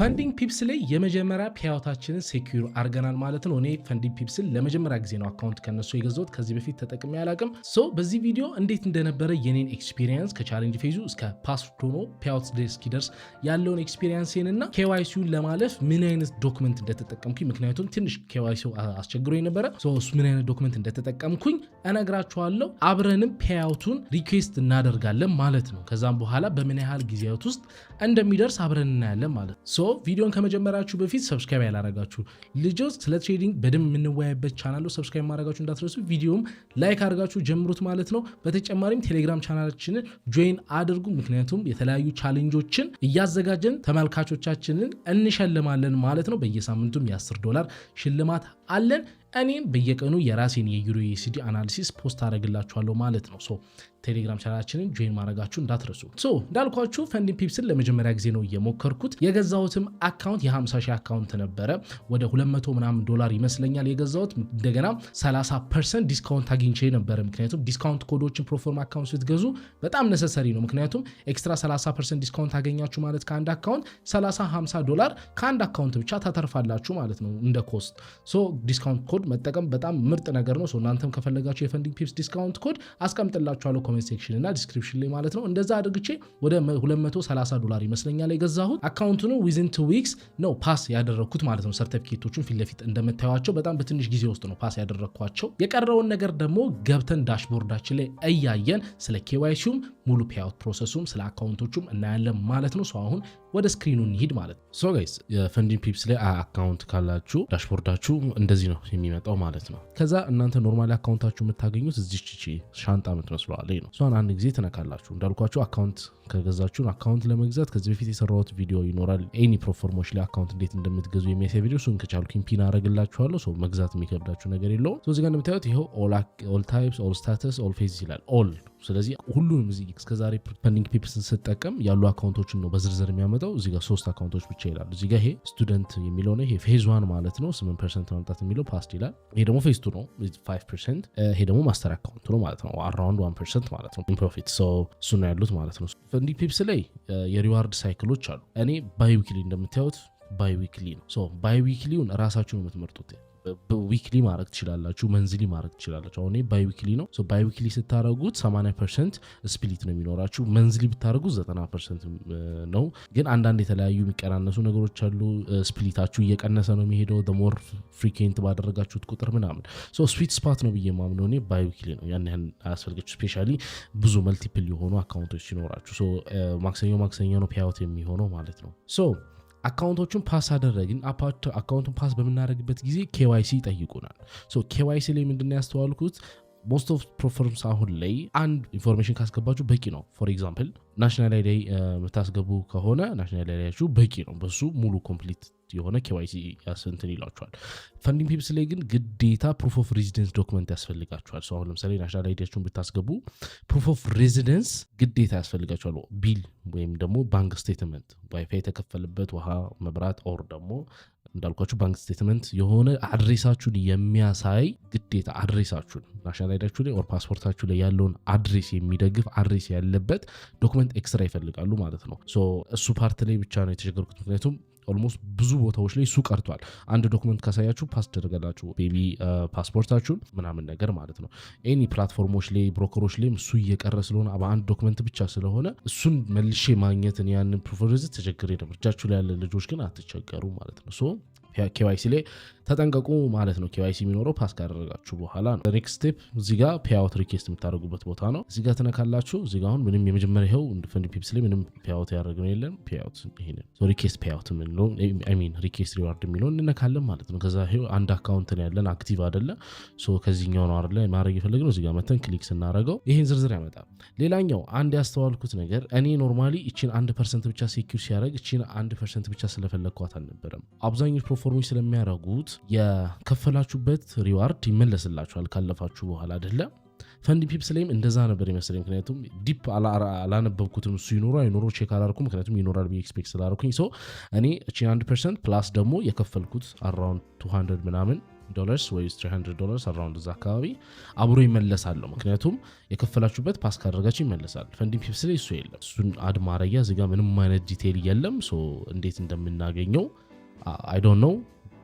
Funding Pips ላይ የመጀመሪያ payout ኣችንን secure አድርገናል ማለት ነው። እኔ Funding Pips ን ለመጀመሪያ ጊዜ ነው account ከነሱ የገዛሁት። ከዚህ በፊት ተጠቅሜ አላቅም። So በዚህ ቪዲዮ እንዴት እንደነበረ የኔን experience ከ challenge phase ኡ እስከ pass ሆኖ payout እስኪደርስ ያለውን experience ኤን እና KYC ውን ለማለፍ ምን አይነት document እንደተጠቀምኩኝ፣ ምክንያቱም ትንሽ KYC ው አስቸግሮኝ ነበረ። እሱ ምን አይነት document እንደተጠቀምኩኝ እነግራችኋለሁ። አብረንም payout ኡን request እናደርጋለን ማለት ነው። ከዛም በኋላ በምን ያህል ጊዜያት ውስጥ እንደሚደርስ አብረን እናያለን ማለት ነው። So ቪዲዮን ከመጀመራችሁ በፊት subscribe ያላረጋችሁ ልጆች ስለ trading በደንብ የምንወያይበት ቻናሉ subscribe ማድረጋችሁ እንዳትረሱ፣ ቪዲዮም like አድርጋችሁ ጀምሩት ማለት ነው። በተጨማሪም ቴሌግራም channel ኣችንን join አድርጉ፣ ምክንያቱም የተለያዩ challenge ኦችን እያዘጋጀን ተመልካቾቻችንን እንሸልማለን ማለት ነው። በየሳምንቱም የ10 ዶላር ሽልማት አለን። እኔም በየቀኑ የራሴን የ EURUSD analysis post አደረግላችኋለሁ ማለት ነው። So ቴሌግራም channel ኣችንን join ማድረጋችሁ እንዳትረሱ። So እንዳልኳችሁ Funding Pips ን ለመጀመሪያ ጊዜ ነው እየሞከርኩት። የገዛሁትም account የ50 ሺህ account ነበረ። ወደ 200 ምናምን ዶላር ይመስለኛል የገዛሁት። እንደገና 30% discount አግኝቼ ነበረ። ምክንያቱም discount code ኦችን prop firm account ስትገዙ በጣም necessary ነው። ምክንያቱም extra 30% discount አገኛችሁ ማለት ከአንድ account 30 50 ዶላር ከአንድ account ብቻ ታተርፋላችሁ ማለት ነው እንደ cost። So discount code መጠቀም በጣም ምርጥ ነገር ነው። እናንተም ከፈለጋችሁ የ Funding Pips discount code አስቀምጥላችኋለሁ comment section እና description ላይ ማለት ነው። እንደዛ አድርግቼ ወደ 230 ዶላር ይመስለኛል የገዛሁት። Account ኡን within 2 weeks ነው pass ያደረግኩት ማለት ነው። ሰርቲፊኬቶቹን ፊት ለፊት እንደምታዩቸው በጣም በትንሽ ጊዜ ውስጥ ነው pass ያደረግኳቸው። የቀረውን ነገር ደግሞ ገብተን dashboard ኣችን ላይ እያየን ስለ KYC ውም ሙሉ payout process ኡም ስለ account ኦቹም እናያለን ማለት ነው። አሁን ወደ screen ኑ እንሂድ ማለት ነው። So guys፣ የ Funding Pips ላይ account ካላችሁ dashboard ኣችሁ እንደዚህ ነው የሚመጣው ማለት ነው። ከዛ እናንተ normally account ኣችሁ የምታገኙት እዚች ሻንጣ የምትመስለዋ ላይ ነው። እሷን አንድ ጊዜ ትነካላችሁ። እንዳልኳችሁ account ከገዛችሁን account ለመግዛት ከዚህ በፊት የሰራሁት ቪዲዮ ይኖራል። Any prop firm ኦች ላይ account እንዴት እንደምትገዙ የሚያሳይ ቪዲዮ፣ እሱን ከቻልኩኝ pin አረግላችኋለሁ። So መግዛት የሚከብዳችሁ ነገር የለውም። እዚህ ጋር እንደምታዩት ይኸው all types፣ all status፣ all phase ይላል፣ all። ስለዚህ ሁሉንም እዚህ እስከዛሬ Funding Pips ን ስጠቀም ያሉ account ኦችን ነው በዝርዝር የሚያመጣው። እዚህ ጋር ሶስት account ኦች ብቻ ይላሉ። እዚህ ጋር ይሄ student የሚለው ነው። ይሄ phase one ማለት ነው። 8% ማምጣት የሚለው passed ይላል። ይሄ ደግሞ phase two ነው፣ 5%። ይሄ ደግሞ master account ነው ማለት ነው። Around 1% ማለት ነው profit። እሱ ነው ያሉት ማለት ነው። Funding Pips ላይ የ reward cycle ኦች አሉ። እኔ biweekly፣ እንደምታዩት biweekly ነው። Biweekly ውን ራሳችሁ ነው የምትመርጡት። Weekly ማድረግ ትችላላችሁ፣ monthly ማድረግ ትችላላችሁ። አሁን biweekly ነው። Biweekly ስታደረጉት 80% split ነው የሚኖራችሁ። Monthly ብታደረጉት 90% ነው። ግን አንዳንድ የተለያዩ የሚቀናነሱ ነገሮች አሉ። Split ኣችሁ እየቀነሰ ነው የሚሄደው more frequent ባደረጋችሁት ቁጥር ምናምን። Sweet spot ነው ብዬ ማምነው እኔ biweekly ነው። ያን ያህል አያስፈልጋችሁ። Especially ብዙ multiple የሆኑ account ኦች ሲኖራችሁ ማክሰኞ ማክሰኞ ነው payout የሚሆነው ማለት ነው። So account ኦቹን pass አደረግን። Account ኡን pass በምናደርግበት ጊዜ KYC ይጠይቁናል። KYC ላይ ምንድን ያስተዋልኩት፣ most of prop firms አሁን ላይ አንድ information ካስገባችሁ በቂ ነው። For example national ID የምታስገቡ ከሆነ national ID ያችሁ በቂ ነው። በሱ ሙሉ complete የሆነ KYC እንትን ይሏቸዋል። Funding Pips ላይ ግን ግዴታ proof of residence document ያስፈልጋችኋል። አሁን ለምሳሌ national ID ያችሁን ብታስገቡ proof of residence ግዴታ ያስፈልጋችኋል። Bill ወይም ደግሞ bank statement፣ ዋይፋይ የተከፈለበት፣ ውሃ፣ መብራት or ደግሞ እንዳልኳችሁ bank statement የሆነ address ኣችሁን የሚያሳይ፣ ግዴታ address ኣችሁን national ID ያችሁ ላይ or ፓስፖርታችሁ ላይ ያለውን address የሚደግፍ address ያለበት document extra ይፈልጋሉ ማለት ነው። እሱ part ላይ ብቻ ነው የተቸገርኩት። ምክንያቱም almost ብዙ ቦታዎች ላይ እሱ ቀርቷል። አንድ document ካሳያችሁ pass ታደርጋላችሁ፣ maybe ፓስፖርታችሁን ምናምን ነገር ማለት ነው። Any platform ኦች ላይ፣ broker ኦች ላይም እሱ እየቀረ ስለሆነ በአንድ document ብቻ ስለሆነ እሱን መልሼ ማግኘትን ያንን proof ተቸግሬ ነበር። እጃችሁ ላይ ያለ ልጆች ግን አትቸገሩ ማለት ነው። So KYC ላይ ተጠንቀቁ ማለት ነው። KYC የሚኖረው pass ካደረጋችሁ በኋላ ነው። Next step እዚህ ጋር payout request የምታደርጉበት ቦታ ነው። እዚህ ጋር ትነካላችሁ። እዚህ ጋር አሁን ምንም የመጀመሪያ ይኸው Funding Pips ላይ ምንም payout ያደረግነው የለም። Payout ይሄንን request payout የምንለው፣ I mean request reward የሚለውን እንነካለን ማለት ነው። ከዛ ይኸው አንድ account ነው ያለን፣ active አይደለ። So ከዚህኛው ነው አይደለ ማድረግ የፈለግነው። እዚህ ጋር መተን click ስናደርገው ይሄን ዝርዝር ያመጣል። ሌላኛው አንድ ያስተዋልኩት ነገር፣ እኔ normally እቺን 1% ብቻ secure ሲያደርግ እቺን 1% ብቻ ስለፈለግኳት አልነበረም። አብዛኞቹ prop firm ኦች ስለሚያደርጉት የከፈላችሁበት reward ይመለስላችኋል ካለፋችሁ በኋላ አይደለ? Funding Pips ላይም እንደዛ ነበር ይመስለኝ። ምክንያቱም deep አላነበብኩትም፣ እሱ ይኖሩ አይኖሮ check አላርኩም። ምክንያቱም ይኖራል ብዬ expect ስላደረኩኝ። So እኔ እቺን 1% plus ደግሞ የከፈልኩት around 200 ምናምን ዶላርስ ወይ $300 around እዛ አካባቢ አብሮ ይመለሳል ነው። ምክንያቱም የከፈላችሁበት pass ካደረጋችሁ ይመለሳል። Funding Pips ላይ እሱ የለም። እሱን add ማድረጊያ እዚህ ጋር ምንም አይነት detail የለም። So እንዴት እንደምናገኘው I don't know,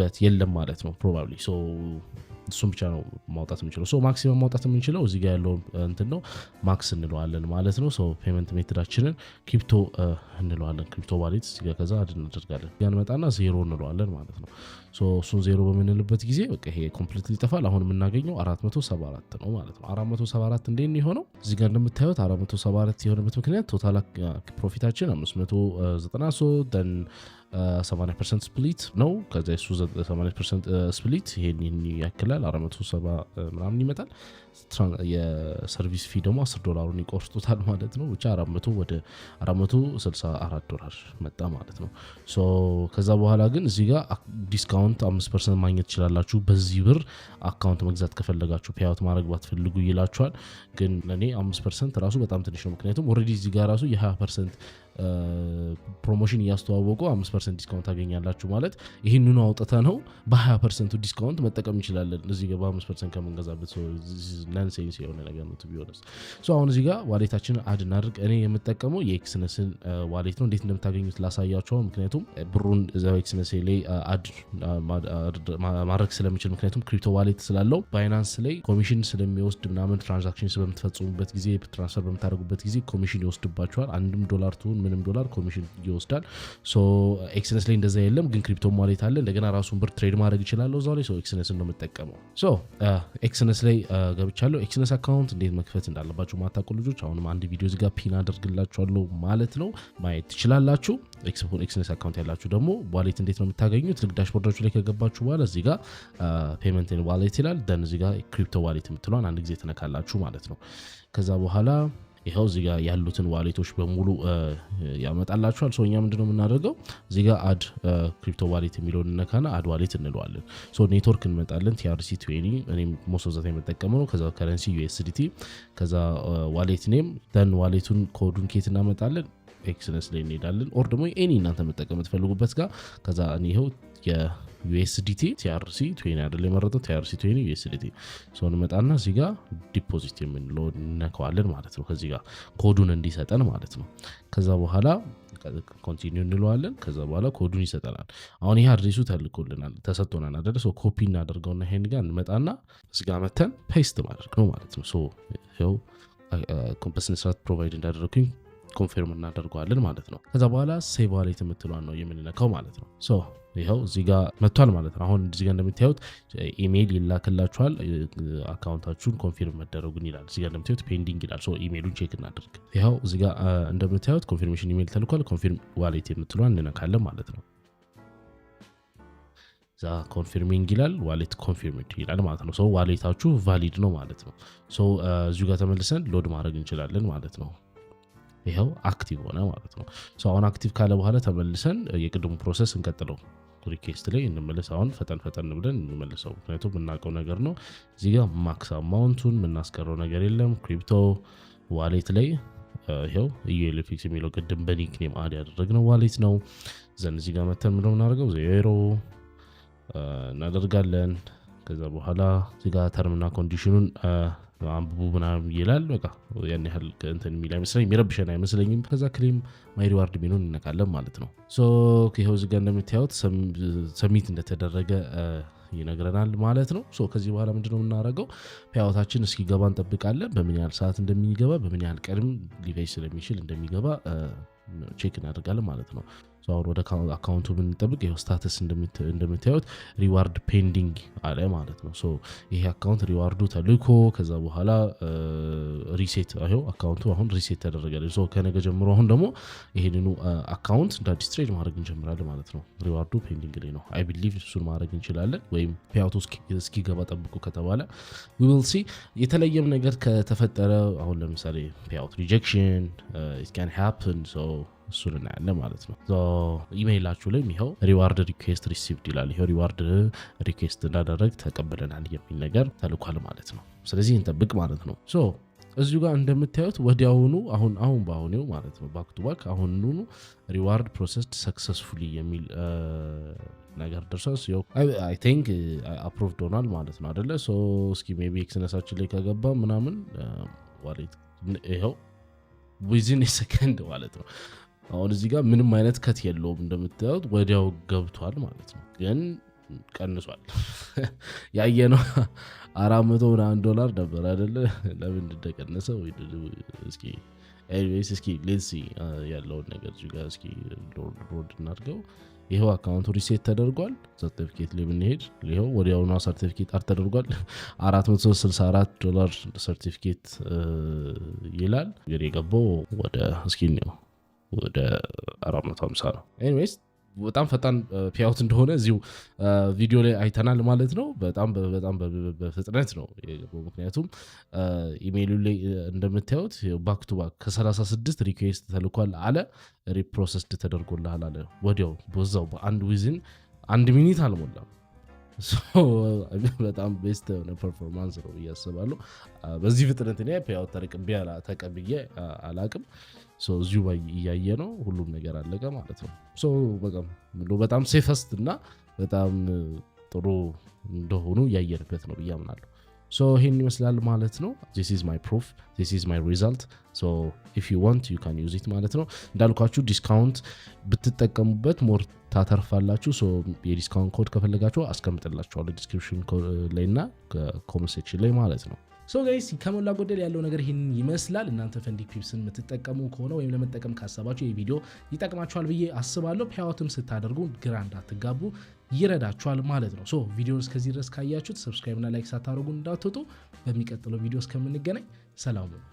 but የለም ማለት ነው probably። So እሱን ብቻ ነው ማውጣት የምንችለው። So maximum ማውጣት የምንችለው እዚህ ጋር ያለው እንትን ነው፣ max እንለዋለን ማለት ነው። So payment method ኣችንን crypto እንለዋለን፣ crypto wallet እዚህ ጋር ከዛ add እናደርጋለን። ጋር እንመጣና ዜሮ እንለዋለን ማለት ነው። So እሱን ዜሮ በምንልበት ጊዜ በቃ ይሄ completely ይጠፋል። አሁን የምናገኘው 474 ነው ማለት ነው። 474 እንዴት ነው የሆነው? እዚህ ጋር እንደምታዩት 474 የሆነበት ምክንያት total profit ኣችን 593 then 80% split ነው። ከዛ እሱ 80% split ይሄን ያክላል፣ 470 ምናምን ይመጣል። የ service fee ደግሞ 10 ዶላሩን ይቆርጡታል ማለት ነው። ብቻ 400 ወደ 464 ዶላር መጣ ማለት ነው። So ከዛ በኋላ ግን እዚህ ጋር discount 5% ማግኘት ትችላላችሁ። በዚህ ብር account መግዛት ከፈለጋችሁ፣ payout ማድረግ ባትፈልጉ ይላችኋል። ግን ለእኔ 5% ራሱ በጣም ትንሽ ነው። ምክንያቱም already እዚህ ጋር ራሱ የ20% promotion እያስተዋወቁ 5% discount ታገኛላችሁ ማለት ይህንኑ አውጥተ ነው በ20 percent ኡ discount መጠቀም እንችላለን እዚህ ጋር በ5% ከምንገዛበት። Nonsense የሆነ ነገር ነው ቢሆንስ። አሁን እዚህ ጋር wallet ኣችንን add እናድርግ። እኔ የምጠቀመው የ Exness ን wallet ነው። እንዴት እንደምታገኙት ላሳያችሁ። ምክንያቱም ብሩን እዛው Exness ላይ add ማድረግ ስለምችል፣ ምክንያቱም crypto wallet ስላለው Binance ላይ ኮሚሽን ስለሚወስድ ምናምን፣ transaction በምትፈጽሙበት ጊዜ፣ transfer በምታደርጉበት ጊዜ ኮሚሽን ይወስድባችኋል። አንድም ዶላር ትሁን ምንም ዶላር ኮሚሽን ይወስዳል። Exness ላይ እንደዛ የለም፣ ግን crypto wallet አለ። እንደገና ራሱን ብር trade ማድረግ ይችላለሁ እዛው ላይ። Exness ን ነው የምጠቀመው። Exness ላይ ገብቻለሁ። Exness account እንዴት መክፈት እንዳለባችሁ ማታውቁ ልጆች አሁንም አንድ ቪዲዮ እዚጋ pin አደርግላችኋለሁ ማለት ነው፣ ማየት ትችላላችሁ። Exness account ያላችሁ ደግሞ wallet እንዴት ነው የምታገኙት? ልክ dashboard ኣችሁ ላይ ከገባችሁ በኋላ እዚህ ጋር payment wallet ይላል። Then እዚህ ጋር crypto wallet የምትለዋን አንድ ጊዜ ትነካላችሁ ማለት ነው። ከዛ በኋላ ይኸው እዚህ ጋር ያሉትን wallet ኦች በሙሉ ያመጣላችኋል። So እኛ ምንድነው የምናደርገው? እዚህ ጋር add crypto wallet የሚለውን እነካና add wallet እንለዋለን። So network እንመጣለን። TRC20 እኔም most of the time የምጠቀመው ነው። ከዛ currency USDT፣ ከዛ wallet name፣ then wallet ኡን code ኡን ኬት እናመጣለን? Exness ላይ እንሄዳለን። Or ደግሞ any እናንተ መጠቀም የምትፈልጉበት ጋር። ከዛ እኔ ይኸው የ USDT TRC20 አይደል የመረጠው? TRC20 USDT። So እንመጣና እዚህ ጋር deposit የምንለው እንነካዋለን ማለት ነው። ከዚህ ጋር ኮዱን እንዲሰጠን ማለት ነው። ከዛ በኋላ continue እንለዋለን። ከዛ በኋላ ኮዱን ይሰጠናል። አሁን ይሄ address ኡ ተልኮልናል፣ ተሰጥቶናል አይደለ? So copy እናደርገውና ይሄን ጋር እንመጣና እዚህ ጋር መተን paste ማድረግ ነው ማለት ነው። So ይኸው በስነስርዓት provide እንዳደረግኩኝ confirm እናደርገዋለን ማለት ነው። ከዛ በኋላ save wallet የምትለዋን ነው የምንነካው ማለት ነው። So ይኸው እዚህ ጋር መጥቷል ማለት ነው። አሁን እዚህ ጋር እንደምታዩት ኢሜይል ይላክላችኋል፣ account ኣችሁን confirm መደረጉን ይላል። እዚህ ጋር እንደምታዩት pending ይላል። So email ኡን check እናድርግ። ይኸው እዚህ ጋር እንደምታዩት confirmation email ተልኳል። Confirm wallet የምትለዋን እንነካለን ማለት ነው። እዛ confirming ይላል፣ wallet confirmed ይላል ማለት ነው። So wallet ኣችሁ valid ነው ማለት ነው። So እዚሁ ጋር ተመልሰን load ማድረግ እንችላለን ማለት ነው። ይኸው active ሆነ ማለት ነው። አሁን active ካለ በኋላ ተመልሰን የቅድሙ process እንቀጥለው። Request ላይ እንመለስ። አሁን ፈጠን ፈጠን ብለን እንመልሰው፣ ምክንያቱም የምናውቀው ነገር ነው። እዚህ ጋር max amount ኡን የምናስቀረው ነገር የለም። Crypto wallet ላይ ይኸው ኢዩኤልኤፍኤክስ የሚለው ቅድም በ nickname add ያደረግነው wallet ነው። Then እዚህ ጋር መተን ምንድነው የምናደርገው? ዜሮ እናደርጋለን። ከዛ በኋላ እዚህ ጋር term ና condition ኡን አንብቡ ምናምን ይላል። በቃ ያን ያህል እንትን የሚል አይመስለኝም፣ የሚረብሸን አይመስለኝም። ከዛ claim my reward የሚለውን እንነካለን ማለት ነው። So ይኸው እዚህ ጋር እንደምታዩት submit እንደተደረገ ይነግረናል ማለት ነው። So ከዚህ በኋላ ምንድነው የምናደርገው? Payout ኣችን እስኪገባ እንጠብቃለን። በምን ያህል ሰዓት እንደሚገባ፣ በምን ያህል ቀንም ሊፈጅ ስለሚችል እንደሚገባ check እናደርጋለን ማለት ነው። አሁን ወደ account ኡ ብንጠብቅ ይኸው status እንደምታዩት reward pending አለ ማለት ነው። ይሄ account reward ኡ ተልኮ ከዛ በኋላ reset፣ ይኸው account ኡ አሁን reset ተደረገ። ከነገ ጀምሮ አሁን ደግሞ ይሄንኑ account እንደ አዲስ trade ማድረግ እንጀምራለን ማለት ነው። Reward ኡ pending ላይ ነው። I believe እሱን ማድረግ እንችላለን፣ ወይም payout ኡ እስኪገባ ጠብቁ ከተባለ we'll see። የተለየም ነገር ከተፈጠረ፣ አሁን ለምሳሌ payout rejection can happen፣ እሱን እናያለን ማለት ነው። ኢሜይላችሁ ላይ ይኸው reward request received ይላል። ይኸው reward request እንዳደረግ ተቀብለናል የሚል ነገር ተልኳል ማለት ነው። ስለዚህ እንጠብቅ ማለት ነው። So እዚሁ ጋር እንደምታዩት ወዲያውኑ አሁን አሁን በአሁኑ ማለት ነው back to back አሁኑኑ reward processed successfully የሚል ነገር ደርሷል። I think approved ሆኗል ማለት ነው አደለ? So እስኪ maybe Exness ኣችን ላይ ከገባ ምናምን wallet ይኸው within second ማለት ነው። አሁን እዚህ ጋር ምንም አይነት cut የለውም፣ እንደምታዩት ወዲያው ገብቷል ማለት ነው። ግን ቀንሷል። ያየነው 400 ምናምን ዶላር ነበር አይደለ? ለምን እንደቀነሰ እስኪ anyways እስኪ let's see ያለውን ነገር እዚህ ጋር እስኪ load እናድርገው። ይኸው account ኡ reset ተደርጓል። ሰርቲፊኬት ላይ ብንሄድ ይኸው ወዲያውኑ ሰርቲፊኬት add ተደርጓል። 464 ዶላር ሰርቲፊኬት ይላል። እንግዲህ የገባው ወደ እስኪ ነው ወደ 450 ነው። Anyways በጣም ፈጣን payout እንደሆነ እዚሁ ቪዲዮ ላይ አይተናል ማለት ነው። በጣም በጣም በፍጥነት ነው የገባው። ምክንያቱም ኢሜይሉ ላይ እንደምታዩት back to back ከ36 request ተልኳል አለ፣ reprocessed ተደርጎልሃል አለ። ወዲያው በዛው በአንድ within አንድ minute አልሞላም። በጣም best የሆነ performance ነው ብዬ አስባለሁ። በዚህ ፍጥነት እኔ payout ተቀብዬ አላቅም። እዚሁ እያየ ነው ሁሉም ነገር አለቀ ማለት ነው። በጣም safest እና በጣም ጥሩ እንደሆኑ እያየንበት ነው ብዬ አምናለሁ። ይሄን ይመስላል ማለት ነው። This is my proof, this is my result. So if you want, you can use it ማለት ነው። እንዳልኳችሁ discount ብትጠቀሙበት more ታተርፋላችሁ። So የ discount code ከፈለጋችሁ አስቀምጥላችኋለሁ description ላይ እና comment section ላይ ማለት ነው። So guys፣ ከሞላ ጎደል ያለው ነገር ይህንን ይመስላል። እናንተ Funding Pips ን የምትጠቀሙ ከሆነ ወይም ለመጠቀም ካሰባችሁ ይህ ቪዲዮ ይጠቅማችኋል ብዬ አስባለሁ። Payout ም ስታደርጉ ግራ እንዳትጋቡ ይረዳችኋል ማለት ነው። So ቪዲዮን እስከዚህ ድረስ ካያችሁት subscribe እና like ሳታደርጉ እንዳትወጡ። በሚቀጥለው ቪዲዮ እስከምንገናኝ ሰላም ሁኑ።